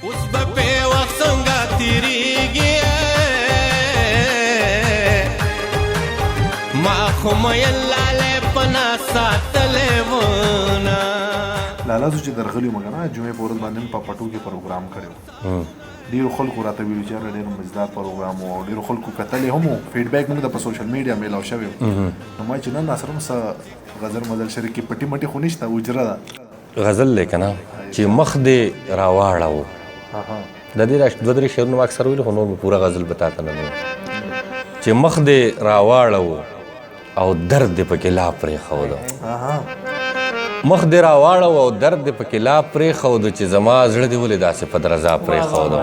اوس به په وخت څنګه تیریږي، ما خو مې لاله پنا ساتلې ونه. لالا زه چې درغلی مګر نه، جمعې په ورځ باندې په پټو کې پروګرام کړو، ډیرو خلکو راته ویلي چې ډېر مزیدار پروګرام و، او ډیرو خلکو کتلې هم وو، فیډبیک موږ ته په سوشل میډیا میلاو شوی. نو ما چې نن سره څه غزل مزل شریک کې پټي مټي خو نشته، اجره ده. غزل دی که نه چې مخ دې راواړو. د دې دوه درې شعرونه ما اکثر ویلي، خو نور به پوره غزل به تا ته نه وایم. چې مخ دې راواړو او درد دې پکې لا پرېښودو، مخ دې راواړو او درد دې پکې لا پرېښودو، چې زما زړه دې ولې داسې په درزا پرېښودو.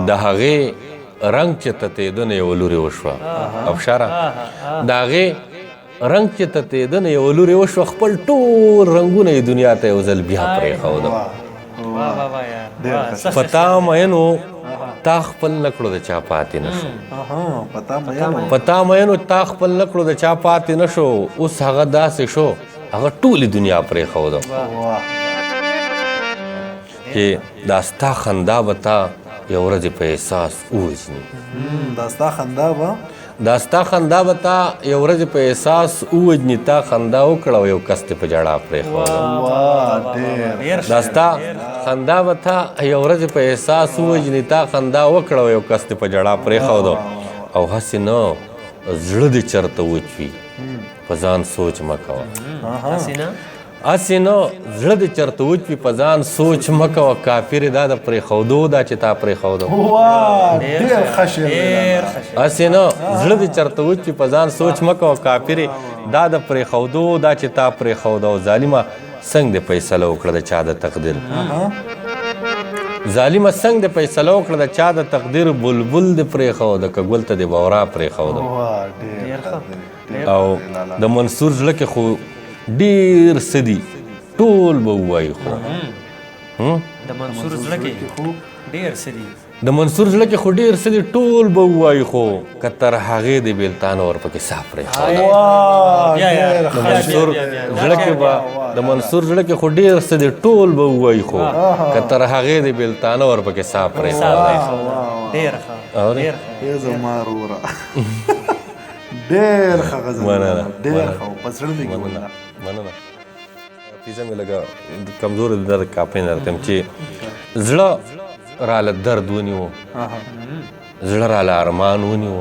د هغې رنګ چې تتېده نو یوه لورې وشوه افشاره، د هغې رنګ چې تتېده نو یوه لورې وشوه، خپل ټول رنګونه یې دنیا ته یو ځل بیا پرېښودو. په تا مینو تا خپل نکړو د چا پاتې نشو، په تا مینو تا خپل نکړو د چا پاتې نشو، اوس هغه داسې شو هغه ټولې دنیا پرېښوده. چې دا ستا خندا به تا یو ورځ په احساس ووژني، دا ستا خندا به، دا ستا خندا به تا یو ورځ په احساس ووژني، تا خندا وکړه او یو کس دې په ژړا پرېښوده. دا ستا خندا به تا یو ورځ په احساس ووژني، تا خندا وکړه او یو کس دې په ژړا پرېښوده. او هسې نه زړه دې چېرته وچوي، په ځان سوچ مه کوه، هسې نه زړه دې چېرته وچوي، په ځان سوچ مه کوه، کافرې دا د پرېښودو دا چې تا پرېښودو. هسې نه زړه دې چېرته وچوي، په ځان سوچ مه کوه، کافرې دا د پرېښودو دا چې تا پرېښوده. او ظالمه څنګه دې فیصله وکړه د چا د تقدیر، ظالمه څنګه دې فیصله وکړه د چا د تقدیر، بلبل دې پرېښوده که ګل ته دې بورا پرېښوده. او د منصور زړه کې خو ډیر څه دي، ټول به ووایي، خو د منصور زړه کې ډیر څه دي، د منصور زړه کې خو ډیر څه دي، ټول به ووایي، خو که تر هغې دې بېلتانه ورپکې ساه پرېښوده. د منصور زړه کې به، د منصور زړه کې خو ډیر څه دي، ټول به ووایي، خو که تر هغې دې بېلتانه ورپکې ساه پرېښوده. ډېر ښه، ډېر ښه زما وروره، ډېر ښه غزل، ډېر ښه په زړه مې کې. مننه. پیزه مې لږه کمزورې ده، درد کاپې نه راته، چې زړه راله درد ونیو، زړه راله ارمان ونیو،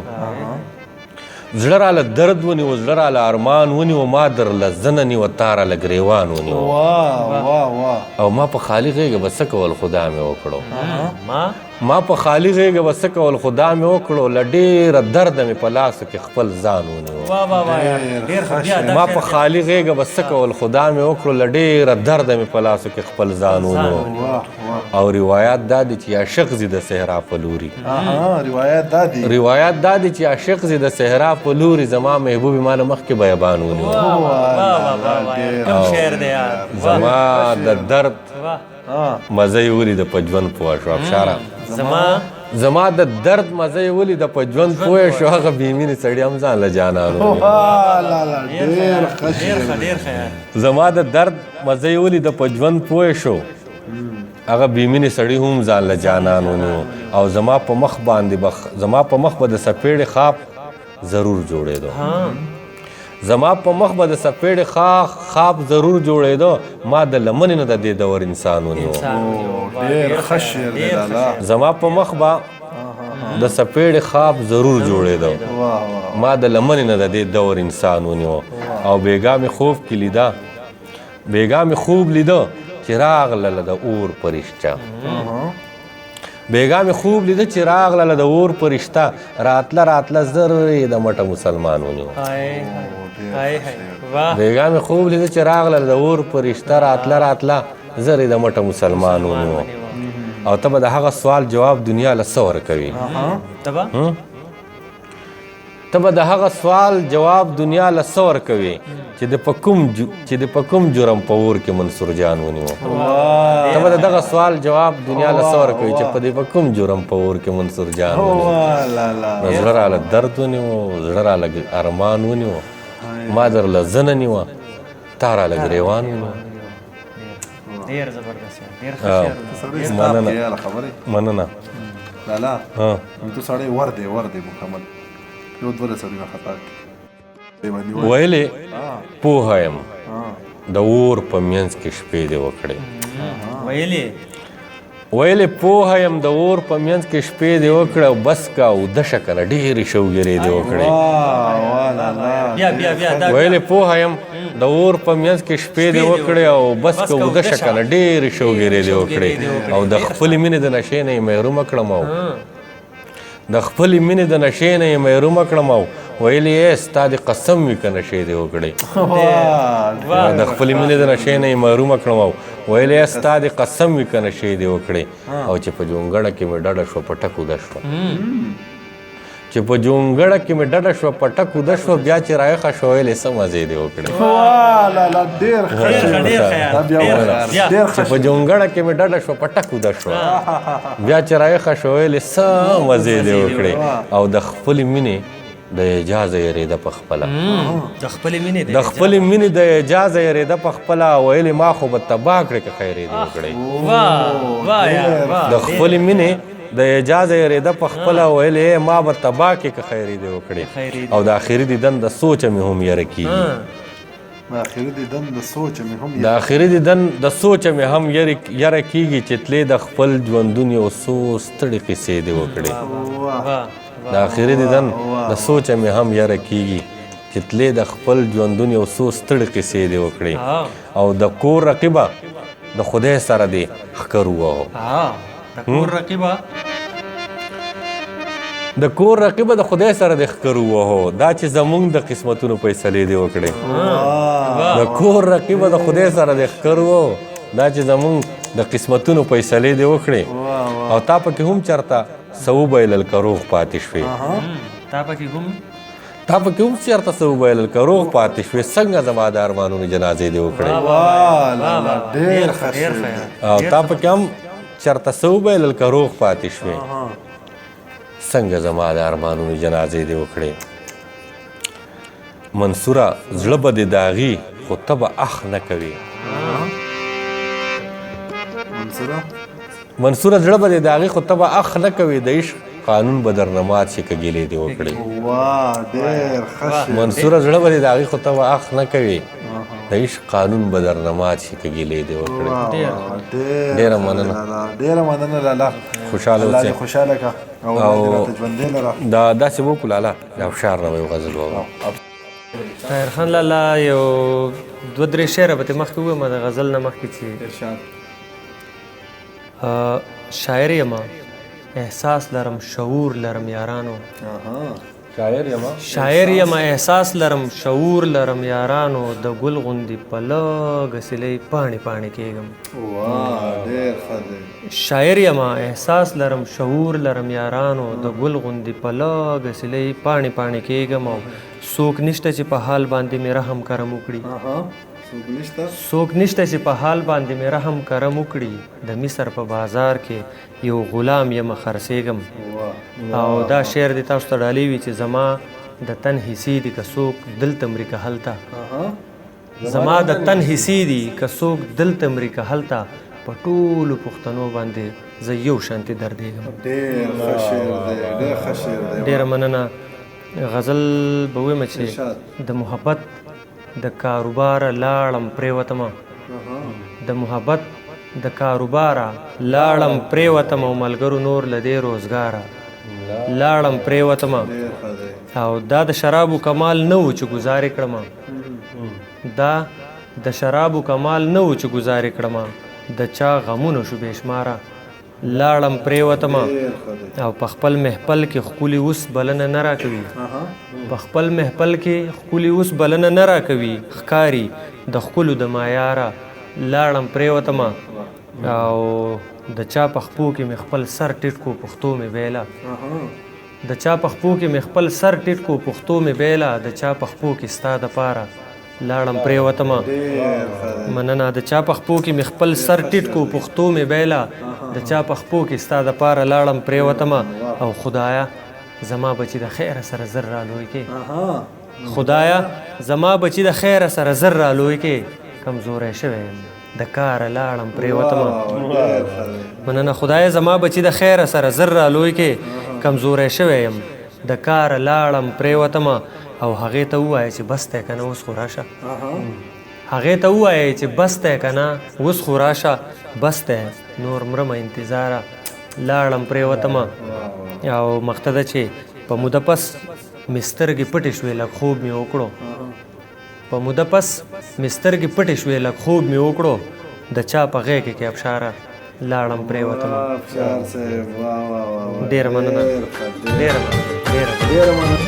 زړه راله درد ونیو، زړه راله ارمان ونیو، ما درله زنه نیوه، تا راله ګریوان ونیو. او ما په خالي غېږه به څه کول، خدا مې وکړو، ما په خالي غېږه به څه کول، خدا مې وکړو، له ډېره درده مې په لاسو کې خپل ځان ونیو. ما په خالي غېږه به څه کول، خدا مې وکړو، له ډېره درده مې په لاسو کې خپل ځان ونیو. او روایت دا دی چې عاشق ځي د صحرا په لوري، روایت دا دی چې عاشق ځي د صحرا په لوري، زما محبوبې ما له مخکې بیابان ونیو. زما د درد مزه یې ولیده په ژوند پوه شو افشاره، زما د درد مزه یې ولیده په ژوند پوه شو، هغه بې مینې سړي هم ځان له جانان ونیو. زما د درد مزه یې ولیده په ژوند پوه شو، هغه بې مینې سړي هم ځان له جانان ونیو. او زما په مخ باندې به، زما په مخ به د څپېړې خاپ ضرور جوړېدو، زما په مخ به د څپېړې خاپ ضرور جوړېدو، ما د لمنې نه د دې دور انسان ونیو. زما په مخ به د څپېړې خاپ ضرور جوړېدو، ما د لمنې نه د دې دور انسان ونیو. او بېګا مې خوب کې لیده، بېګا مې خوب لیده چې راغله د اور پرشته، بېګا مې خوب لیده چې راغله د اور پرشته، راتله راتله زر یې د مټه مسلمان ونیو. بېګا مې خوب لیده چې راغله د اور پرشته، راتله راتله زر یې د مټه مسلمان ونیو. او ته به د هغه سوال جواب دنیا له څه ورکوي؟ ته به د هغه سوال جواب دنیا له څه ورکوي چې د په کوم جرم په اور کې منصور جان ونیو؟ ته به د دغه سوال جواب دنیا له څه ورکوي چې په کوم جرم په اور کې منصور جان ونیو؟ زړه راله درد ونیو، زړه راله ارمان ونیو، ما درله زنه نیوه، تا راله ګریوان ونیو. ډېر زبردست. ډېر ښه شعر و. سړی ستاب مننه. کې یاره خبرې. مننه. لالا ها. نو ته سړی ور دی، ور دی مکمل. یو دوه سړي نه خطا کړي. دی باندې وایي. ویلې پوه یم ها. د اور په منځ کې شپې دې وکړې. ویلې ویلې پوه یم د اور په منځ کې شپې دې وکړې او بس کا اوده شه کنه، ډېرې شوګیرې دې وکړې. واه واه لالا. بیا بیا بیا دا ویلې پوه یم د اور په منځ کې شپې دې وکړې او بس که اوده شه کنه، ډېرې شوګیرې دې وکړې. او د خپلې مینې د نشې نه یې محرومه کړم، او د خپلې مینې د نشې نه یې محرومه کړم، او ویلې یې ستا دې قسم وي که نشې دې وکړې. واه. د خپلې مینې د نشې نه یې محرومه کړم او ویلې یې ستا دې قسم وي که نشې دې وکړې. او چې په جونګړه کې مې ډډه شوه په ټک اوده شوه، چې په جونګړه کې مې ډډه شوه په ټک اوده شوه، بیا چې رایخه شوه ویلې څه مزې دې وکړې. واه لالا ډېر ښه ډېر ښه، شعر. ډېر ښه یار، دا بیا ډېر وایه. ښه، بیا. ډېر ښه چې په جونګړه کې مې ډډه شوه په ټک اوده شوه، بیا چې رایخه شوه ویلې څه مزې دې وکړې. او د خپلې مینې د اعجازه یې رېده په خپله، د خپلې مینې د خپلې مینې د اعجازه یې رېده په خپله، ویلې ما خو به تباه کړې که خیرې دې وکړې. واه واه یار واه. د خپلې مینې د اعجازه یې رېده په خپله، ویلې ما به تباه کړې که خیرې دې وکړې. خیرې دې. او د اخري دیدن د سوچه مې هم یره کېږي. د اخري دیدن د سوچه مې هم د اخري دیدن د سوچه مې هم یره کېږي، چې تلې د خپل ژوندون یو څو ستړې قصې دې وکړې. واه. واه. د اخري دیدن د سوچه مې هم یره کېږي، چې تلې د خپل ژوندون یو څو ستړې قصې دې وکړې. او د کور رقیبه د خدای سره دې ښکر ووهو. د کور رقیبه، د کور رقیبه د خدای سره دې ښکر ووهو، دا چې زمونږ د قسمتونو فیصلې دې وکړې. د کور رقیبه د خدای سره دې ښکر ووهو، دا چې زمونږ د قسمتونو فیصلې دې وکړې. او تا پکې هم چېرته څه وبایلل که روغ پاتې شوې. تا پکې هم، تا پکې هم چېرته څه وبایلل که روغ پاتې شوې، څنګه زما د ارمانونو جنازې دې وکړې. واه لالا ډېر ښه ډېر شعر ښه دی. یار. او تا پکې هم چېرته څه وبایلل که روغ پاتې شوې، څنګه زما د ارمانونو جنازې دې وکړې. منصوره زړه به دې داغي خو ته به اخ نه کوې. منصوره، منصوره زړه به دې داغي خو ته به اخ نه کوې، د عشق قانون به درنه مات شي که ګیلې دې وکړې. واه ډېر ښه شعر. منصوره زړه به دې داغي خو ته به اخ نه کوې، د عشق قانون به درنه مات شي که ګیلې دې وکړې. واه واه، ډېر ډېره ښه مننه. لالا، ډېره مننه لالا. خوشحاله الله دې اوسې. خوشحاله کړه او الله دې راته ژوندی لره. دا داسې وکړو لالا، د افشار نه به یو غزل واورو. طاهر خان لالا یو دوه درې شعره به ترې مخکې ووایم د غزل نه مخکې چې ارشاد. شاعر یم، احساس لرم، شعور لرم یارانو. شاعر یم، شاعر یم، احساس لرم، شعور لرم یارانو، د ګل غوندې په لږه سیلۍ پاڼې پاڼې کېږم. واه ډېر ښه دی. شاعر یم، احساس لرم، شعور لرم یارانو، د ګل غوندې په لږه سیلۍ پاڼې پاڼې کېږم، او څوک نشته چې په حال باندې مې رحم کرم وکړي. څوک نشته، څوک نشته چې په حال باندې مې رحم کرم وکړي، د مصر په بازار کې یو غلام یم خرڅېږم. او دا شعر دې تاسو ته ډالۍ وي چې زما د تن حصې دي که څوک دلته مري که هلته، زما د تن حصې دي که څوک دلته مري که هلته، په ټولو پښتنو باندې زه یو شانتې دردېږم. ډېر ښه شعر دی، ډېر ښه شعر دی. ډېره مننه. غزل به وایم چې د محبت د کاروباره لاړم پرېوتمه، د محبت د کاروباره لاړم پرېوتم، او ملګرو نور له دې روزګاره لاړم پرېوتمه. او دا د شرابو کمال نه و چې ګزارې کړمه، دا د شرابو کمال نه و چې ګزارې کړمه، د چا غمونه شو بېشماره لاړم پرېوتمه. او په خپل محفل کې ښکلي اوس بلنه نه راکوي، په خپل محفل کې ښکلي اوس بلنه نه راکوي، ښکاري د ښکلو د معیاره لاړم پرېوتمه. او د چا په خپو کې مې خپل سر ټیټ کو پښتو مې بیله، د چا په خپو کې مې خپل سر ټیټ کو پښتو مې بیله، د چا په خپو کې ستا دپاره لاړم پرېوتمه. مننه. د چا په خپو کې مې خپل سر ټیټ کو پښتو مې بیله، د چا په خپو کې ستا دپاره لاړم پرېوتمه. او خدایا زما بچي د خیره سره زر را لوی کې، خدایا زما بچي د خیره سره زر را لوی کې، کمزوری شوی یم. د کاره لاړم پرېوتم. مننه خدای زما بچی د خیره سره زر را لوی کې، کمزوری شوی یم، د کاره لاړم پرېوتم. او هغې ته ووایه چې بس دی که نه اوس خو راشه، هغې ته ووایه چې بس دی که نه اوس خو راشه، بس دی نور مرمه انتظاره، لاړم پرېوتم. او مقته ده چې په موده پس مې سترګې پټې شوې لږ خوب مې وکړو، په موده پس مې سترګې پټې شوې لږ خوب مې وکړو، د چا په غېږ کې ابشاره لاړم پرېوتم. افشار صاحب، واه واه واه. ډېره مننه، ډېره مننه، ډېره ډېره مننه.